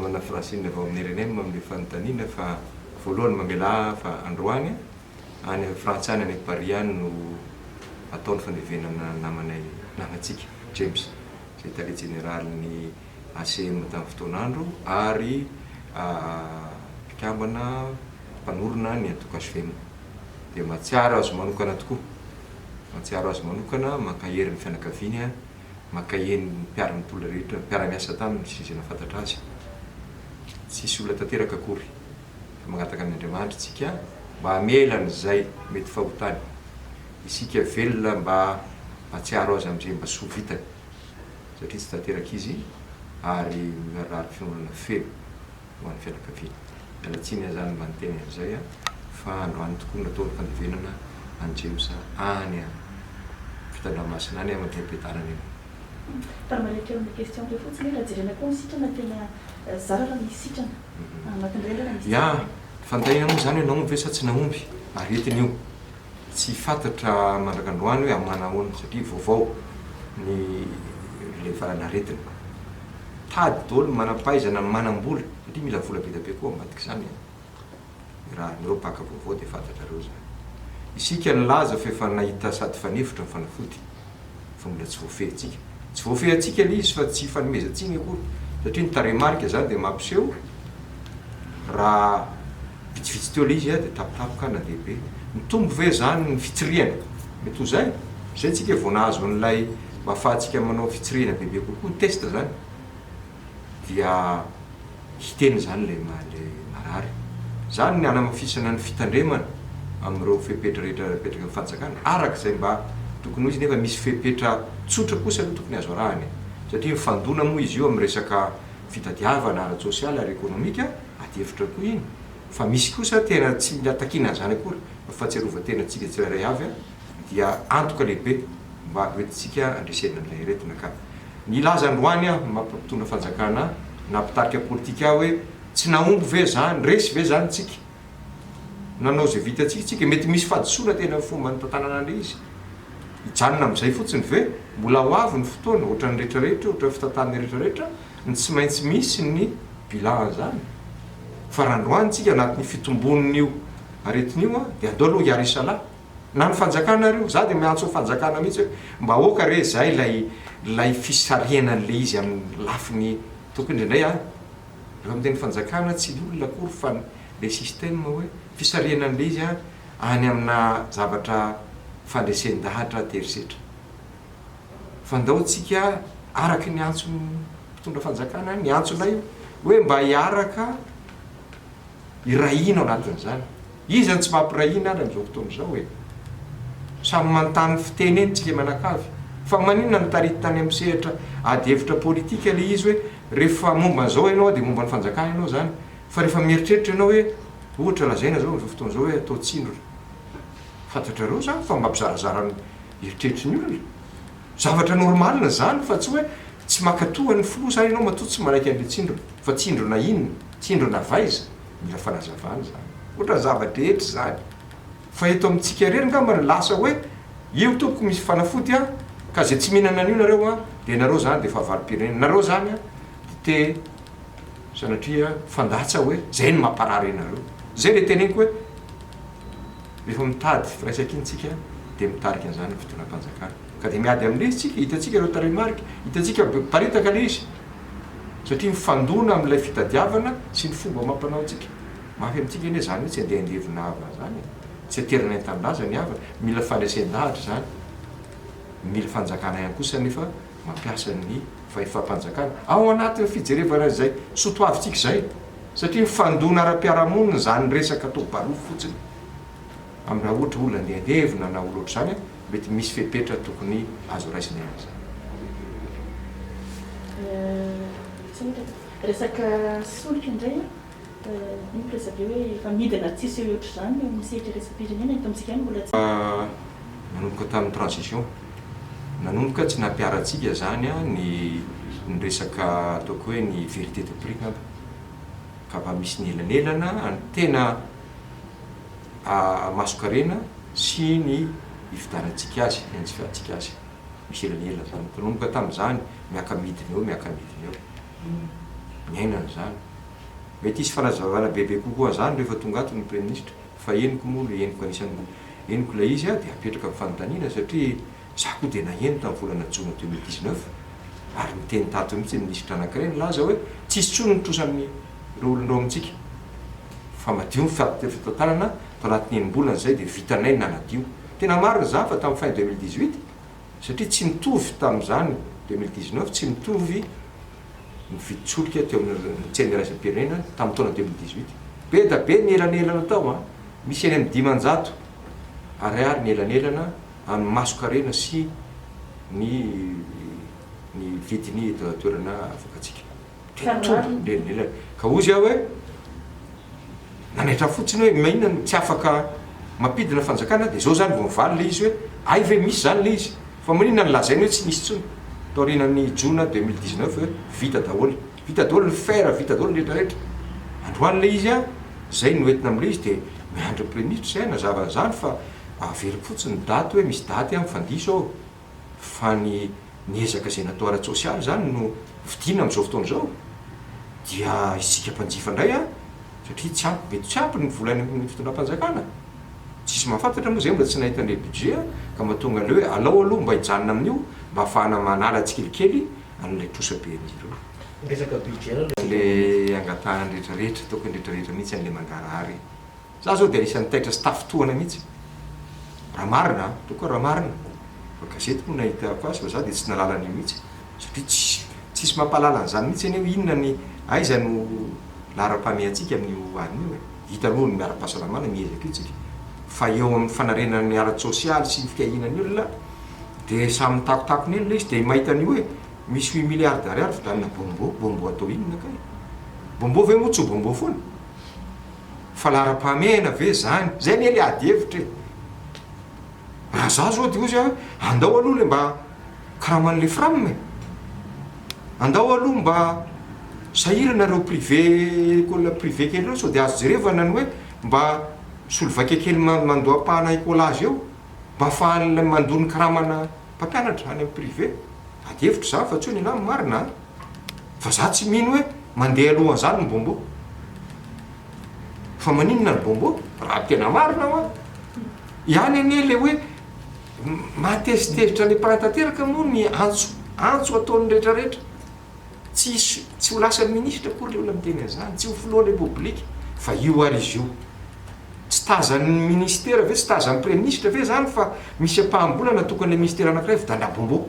namana Francine avy ao amin'ny rnm amin'ilay fanontaniana fa voalohany mamelà ahy fa androany any Frantsa any any Paris any no atao ny fandevenana ny namanay namantsika James izay tale jeneralin'ny ACM tamin'ny fotoan'andro ary mpikambana mpanorina ny antoko hvm. Dia mahatsiaro azy manokana tokoa. Mahatsiaro azy manokana, mankahery ny fianakaviany, mankahery ny mpiara-mitolona rehetra, mpiara-miasa taminy sy izay nahafantatra azy. Tsisy olona tanteraka akory fa mangataka amin'Andriamanitra isika mba hamela an'izay mety fahotany. Isika velona mba mahatsiaro azy amin'izay mba soa vitany satria tsy tanteraka izy ary mirary fiononana feno. ho an'ny fianakaviana. Miala tsiny aho zany mba niteny an'izay a, fa androany tokoa natao ny fandevenana an'i James any ampitan-dranomasina any mankeny Ampiadanana iny. Mba kely amin'ny question teo fotsiny hoe raha jerena koa ny sitrana tena zara raha misy sitrana anatin'ireny raha misy Ya, fanontaniana moa izany hoe nahomby ve sa tsy nahomby? Aretina io. Tsy fantatra mandrak'androany hoe amin'ny manahoana satria vaovao ny ilay valan'aretina. Tady daholo ny manam-pahaizana, ny manam-bola satria mila vola be dia be koa ambadik'izany an. Raha nareo mpaka vaovao dia fantatrareo izany. Isika nilaza fa efa nahita sady fanefitra ny fanafody fa mbola tsy voafehintsika. Tsy voafehintsika ilay izy fa tsy ifanomezan-tsiny akory satria ny tarehimarika izany dia mampiseho Raha vitsivitsy teo ilay izy dia tampotampoka nandeha be. Mitombo ve izany ny fitsirihana? Mety ho izay. Izay tsika vao nahazo an'ilay mba ahafahantsika manao fitsirihana bebe kokoa, ny test izany, dia hiteny izany ilay marary. Izany ny hanamafisana ny fitandremana amin'ireo fepetra rehetra apetraky ny fanjakana, araka izay mba tokony ho izy nefa misy fepetra tsotra kosa aloha tokony azo arahina e. Satria mifandona moa izy io amin'ny resaka fitadiavana ara-tsosialy ara-ekonomika, ady hevitra koa iny, fa misy kosa tena tsy mila takiana an'izany akory fa fahatsiarovan-tena antsika tsirairay avy dia antoka lehibe mba hoentintsika handresena an'ilay aretina ka nilaza androany aho maha mpitondra fanjakana ahy na mpitarika politika ahy hoe tsy nahomby ve izany, resy ve izany tsika? Nanao izay vitantsika tsika, mety misy fahadisoana tena amin'ny fomba nitantanana an'ilay izy. Hijanona amin'izay fotsiny ve? Mbola ho avy ny fotoana, ohatran'ny rehetra rehetra, ohatran'ny fitantanana rehetra rehetra, ny tsy maintsy misy ny bilan an'izany. Fa raha androany tsika anatin'ny fitombon'io aretina io dia andao aloha hiara-hisalahy. Na ny fanjakana ary io, za dia miantso ny fanjakana mihitsy hoe mba aoka re izay ilay ilay fisarihana an'ilay izy amin'ny lafiny tokony indraindray an, rehefa miteny fanjakana tsy ny olona akory fa ilay système hoe fisarihana an'ilay izy an, any amina zavatra fandresen-dahatra terisetra. Fa ndao tsika araky ny antson'ny mpitondra fanjakana, ny antsonay io, hoe mba hiaraka hiray hina ao anatin'izany. Iza no tsy mampiray hina ary amin'izao fotoana izao e? Samy manontany fiteny eny tsika mianakavy. Fa maninona no tarity tany amin'ny sehatra ady hevitra politika ilay izy hoe rehefa momba an'izao ianao dia momba ny fanjakana ianao izany. Fa rehefa mieritreritra ianao hoe ohatra lazaina izao amin'izao fotoana izao hoe atao tsindrona. Fantatrareo izany fa mampizarazara ny eritreritry ny olona. Zavatra normal izany fa tsy hoe tsy mankatoa an'ny filoha izany ianao matoa tsy manaiky an'ilay tsindrona. Fa tsindrona inona? Tsindrona avy aiza? Mila fanazavana izany. Ohatran'ny zava-drehetra izany. Fa eto amintsika irery angamba no lasa hoe io tompoko misy fanafody an, ka izay tsy mihinana an'io nareo an, dia nareo izany dia fahavalom-pirenena. Nareo izany an, dia te Sanatria fandatsa hoe zay no mamparary anareo. Zay le teneniko hoe rehefa mitady firaisankina tsika dia mitarika an'izany ny fitondram-panjakana. Ka dia miady amin'ilay izy tsika, hitantsika ireo tarehimarika, hitantsika miparitaka ilay izy satria mifandona amin'ilay fitadiavana sy ny fomba amam-panao antsika. Mafy amintsika anie izany hoe tsy andeha handevina havana izany e. Tsy aterina any an-tanindrazana ny havana, mila fandresen-dahatra izany. Mila fanjakana ihany kosa anefa mampiasa ny fahefam-panjakana ao anatin'ny fijerevana izay sotoavintsika izay satria mifandona ara-piarahamonina izany resaka atao barofo fotsiny amin'ny raha ohatra olona andeha handevina na olona ohatr'izany mety misy fepetra tokony azo raisina ihany izany. Resaka solika indray an! Io miresaka hoe efa midina tsisy eo ohatr'izany eo amin'ny sehatra iraisam-pirenena eto amintsika ihany mbola tsy. Nanomboka tamin'ny transition, nanomboka tsy nampiharantsika izany ny ny resaka ataoko hoe ny vérité de prix angamba, ka mba misy ny elanelana ny tena mason-karena sy ny hividianantsika azy, ny hanjifantsika azy, misy elanelana izany, nanomboka tamin'izany miaka-midina eo, miaka-midina eo, niainana izany. Mety hisy fanazavana bebe kokoa an'izany rehefa tonga ato ny Praiminisitra fa henoko moa ilay henoko anisan'ny henoko ilay izy dia apetraka ny fanontaniana satria za koa dia naheno tamin'ny volana jona 2019 ary niteny tato mihitsy ny minisitra anankiray nilaza hoe tsisy intsony ny trosa amin'ireo olona ireo amintsika fa madio ny fitantanana tao anatin'ny enim-bolana izay dia vitanay ny nanadio. Tena marina izany fa tamin'ny fin 2018 satria tsy mitovy tamin'izany 2019 tsy mitovy ny vidin-tsolika teo amin'ny tsena iraisam-pirenena tamin'ny taona 2018. Be da be ny elanelana tao an! Misy eny amin'ny 500 ariary ny elanelana amin'ny mason-karena sy ny ny vidiny eto an-toerana avoakantsika. Dia mitombo ny elanelana. Ka hozy aho hoe nanaitra fotsiny hoe maninona no tsy afaka mampidina fanjakana dia izao izany vao mivaly ilay izy hoe hay ve misy izany ilay izy fa maninona no lazainy hoe tsy nisy intsony taorianan'ny jona 2019 hoe vita daholo vita daholo ny fer vita daholo ny rehetra rehetra androany ilay izy an izay no entina amin'ilay izy dia miandry ny praiminisitra izay hanazava an'izany fa averiko fotsiny ny daty hoe misy daty an mifandiso ao fa ny ny ezaka izay natao ara-tsosialy izany no vidiana amin'izao fotoana izao dia isika mpanjifa indray an, satria tsy ampy, mety tsy ampy ny vola any amin'ny fitondram-panjakana, tsisy mahafantatra moa izay mbola tsy nahita an'ilay budget an, ka mahatonga an'ilay hoe alao aloha mba hijanona amin'io mba hahafahana manala tsikelikely an'ilay trosa be an'izy ireo. Resaka budget aloha Ilay angatahany rehetrarehetra, ataoko hoe ny rehetrarehetra mihitsy an'ilay mangarahara e. Za zao dia anisan'ny taitra sy tafintohana mihitsy. Raha marina an, ataoko hoe raha marina. Fa gazety moa nahitako azy fa za dia tsy nahalala an'io mihitsy. Satria tsisy tsisy mampahalala an'izany mihitsy anie hoe inona ny aiza no laharam-pahamehantsika amin'io alina io e. Hita aloha ny ara-pahasalamana miezaka io tsika. Fa eo amin'ny fanarenana ny ara-tsosialy sy ny fiahiana ny olona dia samy mitakotakona eny ilay izy dia mahita an'io hoe misy huit milliards d'ariary vidianina bonbon, bonbon atao inona kay? Bonbon ve moa tsy ho bonbon foana? Fa laharam-pahamehana ve zany? Zay anie le ady hevitra e! Raha za zao de ozy aho hoe andao aloha le mba karaman'le fram e! Andao aloha mba sahirana ireo privé école privé kely ireo sao de azo jerevana ny hoe mba solovaika kely mandoa ampahana écolage eo mba afahan'ilay mandoa ny karamana mpampianatra any amin'ny privé. Ady hevitra izany fa tsy hoe ny anah no marina an! Fa za tsy mino hoe mandeha alohan'izany ny bonbon. Fa maninona ny bonbon? Raha tena marina hoa. Ihany anie le hoe mahatezitezitra le mpanatanteraka moa ny antso antso ataon'ny rehetrarehetra. Tsy hisy tsy ho lasa minisitra akory le olona miteny an'izany, tsy ho filohan'ny repoblika. Fa io ary izy io. Tsy tazan'ny ministera ve, tsy tazan'ny praiminisitra ve zany fa misy ampaham-bola natokan'ilay ministera anankiray vidana bonbon?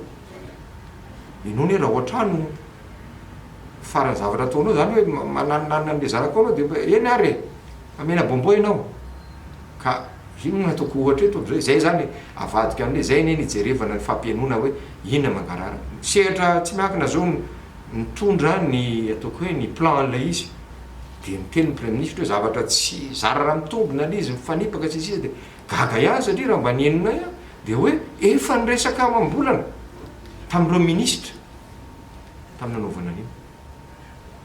Ianao anie raha ao an-trano farany zavatra ataonao zany hoe mananonanona an'le zanakao anao dia eny ary e, amena bonbon ianao. Ka inona no ataoko ohatra eto am'zay? Zay zany avadika an'le, zay anie ny ijerevana ny fampihainoana hoe inona mangarahara. Sehatra tsy miankina zao no nitondra ny ataoko hoe ny plan an'ilay izy. Dia niteny ny praiminisitra hoe zavatra tsy zara raha mitombina ilay izy, mifanipaka sy ny sisa dia gaga ihany satria raha mba ny henonay dia hoe efa niresaka amam-bolana tamin'ireo minisitra tamin'ny nanaovana an'io.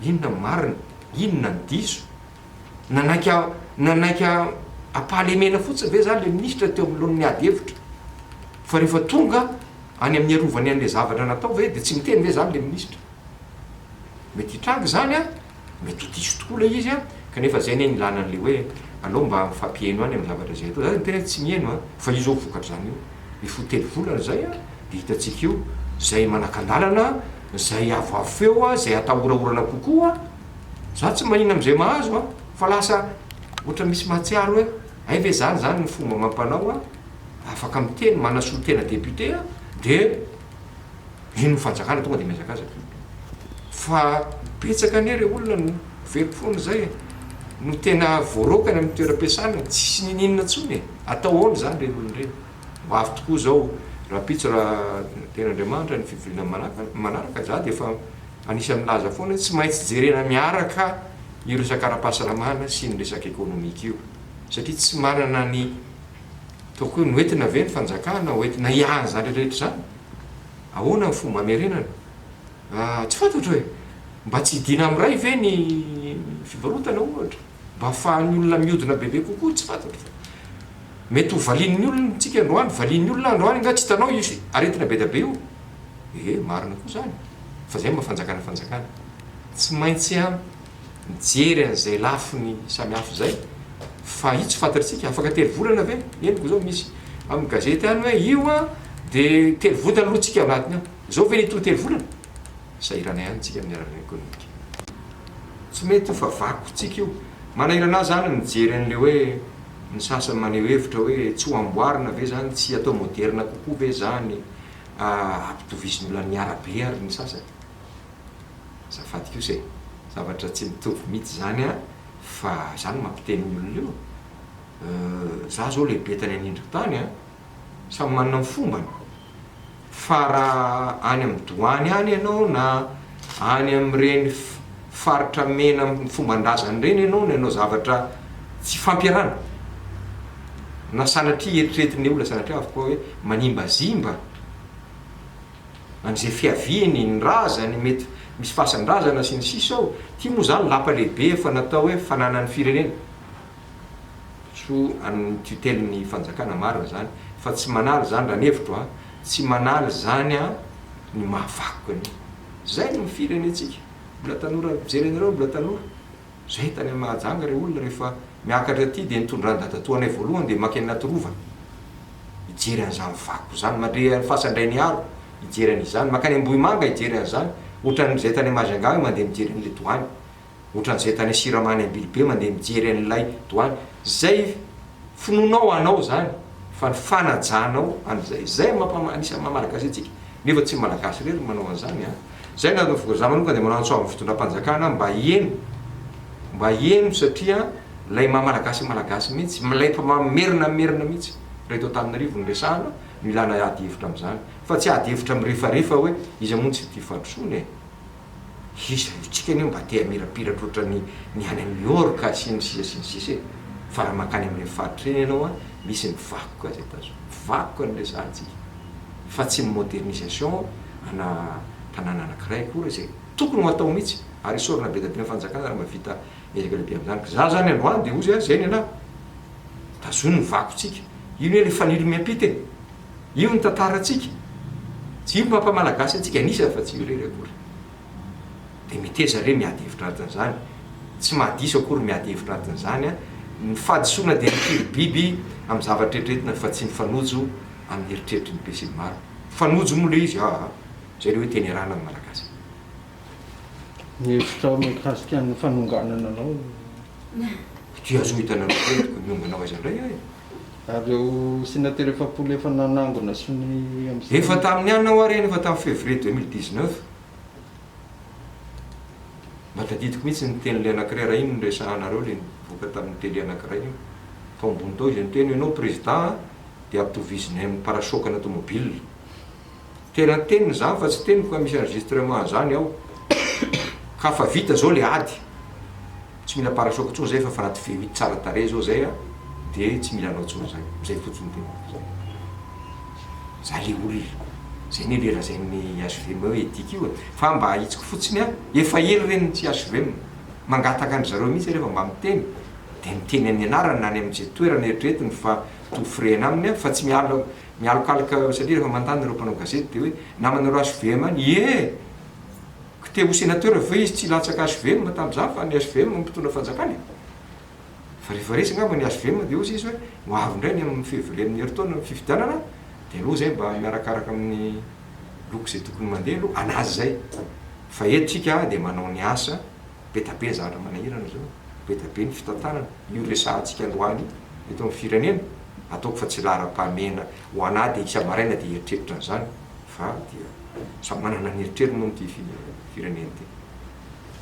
Inona ny marina? Inona ny diso? Nanaiky nanaiky am-pahalemena fotsiny ve izany ilay minisitra teo anoloan'ny ady hevitra? Fa rehefa tonga any amin'ny arovany an'ilay zavatra natao ve dia tsy miteny ve izany ilay minisitra? Mety hitranga izany an! Mety ho diso tokoa ilay izy an, kanefa izay anie ny ilana an'ilay hoe aleo mba mifampiheno ihany amin'ny zavatra izay atao. Za miteny hoe tsy miheno an, fa io izao vokatr'izany io. Efa ho telo volana izay an, dia hitantsika io izay manakan-dalana, izay avoavo feo an, izay atahorahorana kokoa. Za tsy maninona amin'izay mahazo an, fa lasa ohatra misy mahatsiaro hoe hay ve izany izany ny fomba amam-panao an, afaka miteny, manasolo tena député an, dia. Ino ny fanjakana tonga dia mihazakazaka. Fa betsaka anie ireo olona no very foana izay e. No tena voaroaka any amin'ny toeram-piasana, tsisy niniana intsony e. Atao ahoana izany ireny olona ireny? Ho avy tokoa izao rahampitso raha tenin'Andriamanitra ny fivoriana manaraka, za dia efa anisan'ny milaza foana hoe tsy maintsy jerena miaraka io resaka ara-pahasalamana sy ny resaka ekonomika io. Satria tsy manana ny ataoko hoe noentina ve ny fanjakana hoentina hiahy an'izany rehetra izany? Ahoana ny fomba hamerenana? Ah, tsy fantatro e! Mba tsy hidiana amin'ny iray ve ny fivarotana ohatra? Mba ahafahan'ny olona mihodina bebe kokoa? Tsy fantatro fa mety ho valian'ny olona tsika androany, valian'ny olona androany angaha tsy hitanao io aretina be dia be io? Ee, marina koa izany. Fa izay mba fanjakana fanjakana. Tsy maintsy an. mijery an'izay lafiny samihafa izay fa io tsy fantatsika, afaka telo volana ve? Henoko izao misy amin'ny gazety any hoe io an dia telo volana aloha tsika anatiny ao, izao ve ny hitohy telo volana? Sahirana ihany tsika amin'ny ara-ekonomika. Tsy mety io fa vakotsika io. Manahirana ahy izany mijery an'ilay hoe ny sasany maneho hevitra hoe tsy ho amboarina ve izany, tsy atao moderna kokoa ve izany, ampitovizin'ny olona ny arabe ary ny sasany. Azafady kosa e! Zavatra tsy mitovy mihitsy izany an, fa izany no mampiteny ny olona io. Za zao lehibe tany anindry tany an, samy manana ny fombany, fa raha any amin'ny doany any ianao na any amin'ireny faritra mena amin'ny fomban-drazana ireny ianao no hanao zavatra tsy fampiharana, na sanatria eritreretin'ny olona sanatria avokoa hoe manimbazimba, an'izay fiaviany, ny razany, mety misy fasan-drazana sy ny sisa ao, ity moa izany lapa lehibe efa natao hoe fananan'ny firenena, so an'ny tutelle ny fanjakana, marina izany, fa tsy manala izany raha ny hevitro an, tsy manala izany an ny maha vakoka an'io, izay no firenentsika, mbola tanora mijery anareo mbola tanora. Zay tany Mahajanga re olona rehefa miakatra aty dia nitondra an'i dadatoanay voalohany dia makeny anaty rova hijery an'izany vakoka izany, mandre any Fasan-dRainiharo hijery an'izany, makany Ambohimanga hijery an'izany, ohatran'izay tany Majunga hoe mandeha mijery an'ilay doany, ohatran'izay tany Siramany Ambilobe mandeha mijery an'ilay doany, zay finoanao anao zany fa ny fanajanao an'izay, zay mampama- anisan'ny maha malagasy antsika, nefa tsy ny malagasy irery no manao an'izany an. Zay no ataoko, za manokana dia manao antso avo amin'ny fitondram-panjakana mba hiheno, mba hiheno satria ilay maha malagasy malagasy mihitsy, milay mpamamerina merina mihitsy raha eto Antananarivo no resahana no ilana ady hevitra amin'izany, fa tsy ady hevitra mirefarefa hoe iza moa no tsy tia fandrosoana e! Iza io tsika anie mba te hamirapiratra ohatran'ny ny any New York sy ny sisa sy ny sisa e! Fa raha mankany amin'ireny faritra ireny ianao an, misy ny vakoka izay tazomina, vakoka no resahantsika. fa tsy ny modernisation ana tanàna anakiray akory izay tokony ho atao mihitsy ary isaorana be dia be ny fanjakana raha mahavita ezaka lehibe amin'izany. Ka za zany androany dia hozy aho izay ny anah, tazony ny vakotsika, io anie le fanilo miampita e, io ny tantarantsika, tsy io mampamalagasy antsika, anisany fa tsy io irery akory. Dia meteza re miady hevitra anatin'izany, tsy mahadiso akory miady hevitra anatin'izany an, ny fahadisoana dia mikiry biby amin'ny zavatra eritreretina fa tsy mifanojo amin'ny eritreritry ny besinimaro. Mifanojo moa ilay izy aa, izay ilay hoe teny iarahana amin'ny Malagasy. Ny hevitrao mikasika ny fanonganana anao? Ity azo hitanareo entiko miongana ho aiza indray aho e? Ary ireo senatera 40 efa nanangona sonia amin'izay? Efa tamin'ny anona hoa ireny, efa tamin'ny février 2019. Mba tadidiko mihitsy ny tenin'ilay anankiray raha iny no resahanareo ilay nivoaka tamin'ny télé anankiray iny. Tao ambony tao izy niteny hoe ianao président a, dia ampitovizinay amin'ny parachoc ana tomobile. Tena teniny izany fa tsy teniko fa misy enregistrement an'izany ao. Ka fa vita izao ilay ady. Tsy mila parachoc intsony izay fa efa anaty V8 tsara tarehy izao izay a, dia tsy mila anao intsony izay. Izay fotsiny no teneniko izay. Za le olona. Zay anie le lazain'ny hvm hoe éthique io e. Fa mba ahitsiko fotsiny an, efa ela ireny tsy hvm. Mangataka an-dry zareo mihitsy rehefa mba miteny, dia miteny amin'ny anarany na any amin'izay toerana eritreretiny fa to firehana aminy an, fa tsy miala mialokaloka satria rehefa manontany ireo mpanao gazety dia hoe namanareo hvm any, ie! Ko te ho sénateur ve izy tsy hilatsaka hvm tamin'izany fa ny hvm no mpitondra fanjakana e. Fa rehefa resy angamba ny hvm dia hozy izy hoe ho avy indray ny amin'ny février amin'ny herintaona ny fifidianana dia aleo izay mba miarakaraka amin'ny loko izay tokony mandeha aloha anazy izay fa eto tsika dia manao ny asa be da be ny zavatra manahirana izao be da be ny fitantanana io resahantsika androany io eto amin'ny firenena ataoko fa tsy laharam-pahamehana ho anah dia isa-maraina dia hieritreritra an'izany fa dia samy manana ny eritreriny moa ity firenena ity.